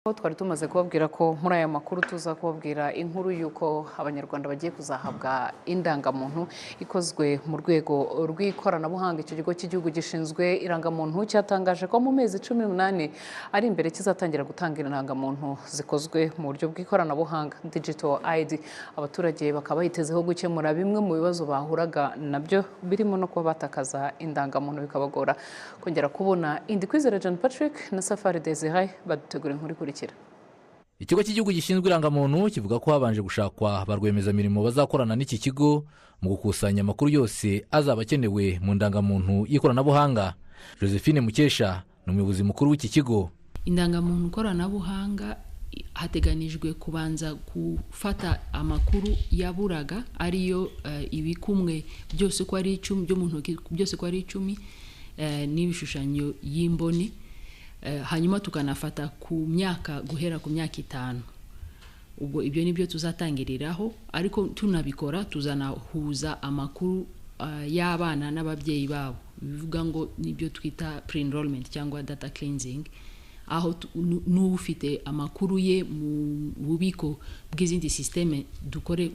Twari tumaze kubabwira ko muri aya makuru tuza kubabwira inkuru y'uko Abanyarwanda bagiye kuzahabwa indangamuntu ikozwe mu rwego rw'ikoranabuhanga. Icyo kigo cy'igihugu gishinzwe irangamuntu cyatangaje ko mu mezi 18 ari imbere kizatangira gutanga indangamuntu zikozwe mu buryo bw'ikoranabuhanga, digital ID. Abaturage bakaba bayitezeho gukemura bimwe mu bibazo bahuraga nabyo, birimo no kuba batakaza indangamuntu bikabagora kongera kubona indi. Kwizera John Patrick na Safari Desire badutegura inkuru ikurikira. Ikigo cy'igihugu gishinzwe irangamuntu kivuga ko habanje gushakwa ba rwiyemezamirimo bazakorana n'iki kigo mu gukusanya amakuru yose azaba akenewe mu ndangamuntu y'ikoranabuhanga. Josephine Mukesha ni umuyobozi mukuru w'iki kigo. Indangamuntu koranabuhanga hateganijwe kubanza gufata amakuru yaburaga, ariyo ibikumwe byose uko ari 10 byo mu ntoki, byose uko ari 10, n'ibishushanyo y'imboni, hanyuma tukanafata ku myaka, guhera ku myaka 5. Ubwo ibyo nibyo tuzatangiriraho, ariko tunabikora tuzanahuza amakuru y'abana n'ababyeyi babo, bivuga ngo nibyo twita pre-enrollment cyangwa data cleansing, aho n'ufite amakuru ye mu bubiko bw'izindi système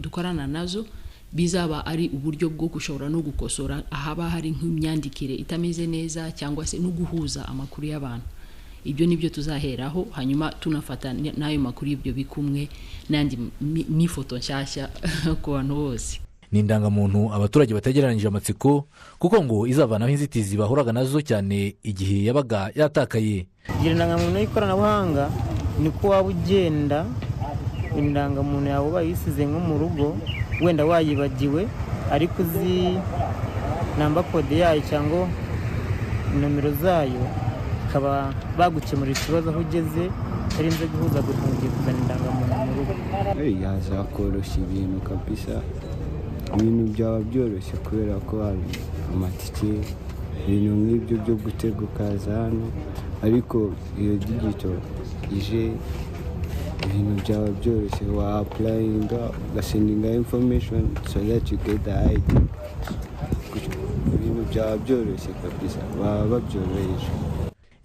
dukorana nazo, bizaba ari uburyo bwo gushobora no gukosora ahaba hari nk'imyandikire itameze neza cyangwa se no guhuza amakuru y'abantu. Ibyo nibyo tuzaheraho, hanyuma tunafata n'ayo makuru y'ibyo bikumwe n'andi n'ifoto nshyashya ku bantu bose. Ni indangamuntu abaturage bategeranyije amatsiko, kuko ngo izavanaho inzitizi bahuraga nazo cyane igihe yabaga yatakaye. Kugira indangamuntu y'ikoranabuhanga ni ko waba ugenda indangamuntu yawe bayisize nko mu rugo, wenda wayibagiwe, ariko uzi number code yayo cyangwa nomero zayo, bakaba bagukemurira ikibazo aho ugeze, utarinze guhuzagurika ngo ugiye kuzana indangamuntu mu rugo. Yazakoroshya ibintu kabisa, ibintu byaba byoroshye kubera ko hari amatike, ibintu nk'ibyo byo gutega ukaza hano, ariko iyo digital ije ibintu byaba byoroshye, wa applyinga, ugasendinga information so that you get the ID. Ibintu byaba byoroshye kabisa, baba babyoroheje.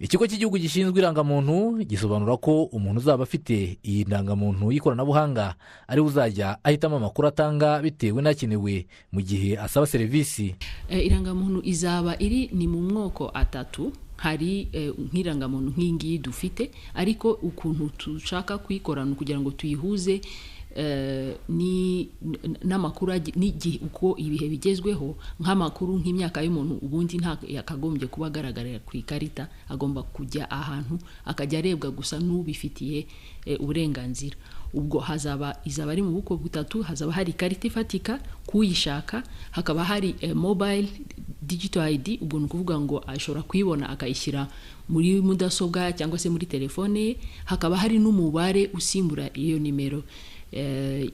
Ikigo cy'igihugu gishinzwe irangamuntu gisobanura ko umuntu uzaba afite iyi ndangamuntu y'ikoranabuhanga ariwe uzajya ahitamo amakuru atanga bitewe n'akenewe mu gihe asaba serivisi. Irangamuntu izaba iri ni mu mwoko atatu. Hari nk'irangamuntu nk'iyi ngiyi dufite, ariko ukuntu dushaka kuyikora ni ukugira ngo tuyihuze ni n'amakuru n'igihe, uko ibihe bigezweho, nk'amakuru nk'imyaka y'umuntu ubundi nta yakagombye kuba agaragarira ku ikarita, agomba kujya ahantu akajya arebwa gusa n'ubifitiye uburenganzira. Ubwo hazaba izaba ari mu bwoko butatu: hazaba hari ikarita ifatika kuyishaka, hakaba hari mobile digital ID, ubwo ni ukuvuga ngo ashobora kuyibona akayishyira muri mudasobwa cyangwa se muri telefone ye, hakaba hari n'umubare usimbura iyo nimero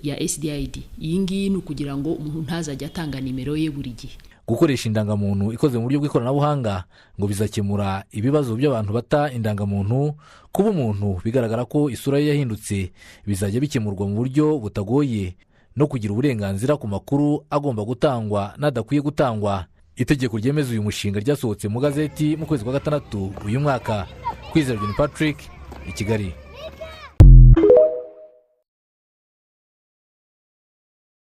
ya SDID. Iyi ngiyi ni ukugira ngo umuntu ntazajya atanga nimero ye buri gihe. Gukoresha indangamuntu ikoze mu buryo bw'ikoranabuhanga ngo bizakemura ibibazo by'abantu bata indangamuntu. Kuba umuntu bigaragara ko isura ye yahindutse bizajya bikemurwa mu buryo butagoye, no kugira uburenganzira ku makuru agomba gutangwa n'adakwiye gutangwa. Itegeko ryemeza uyu mushinga ryasohotse mu gazeti mu kwezi kwa gatandatu uyu mwaka. Kwizera John Patrick i Kigali.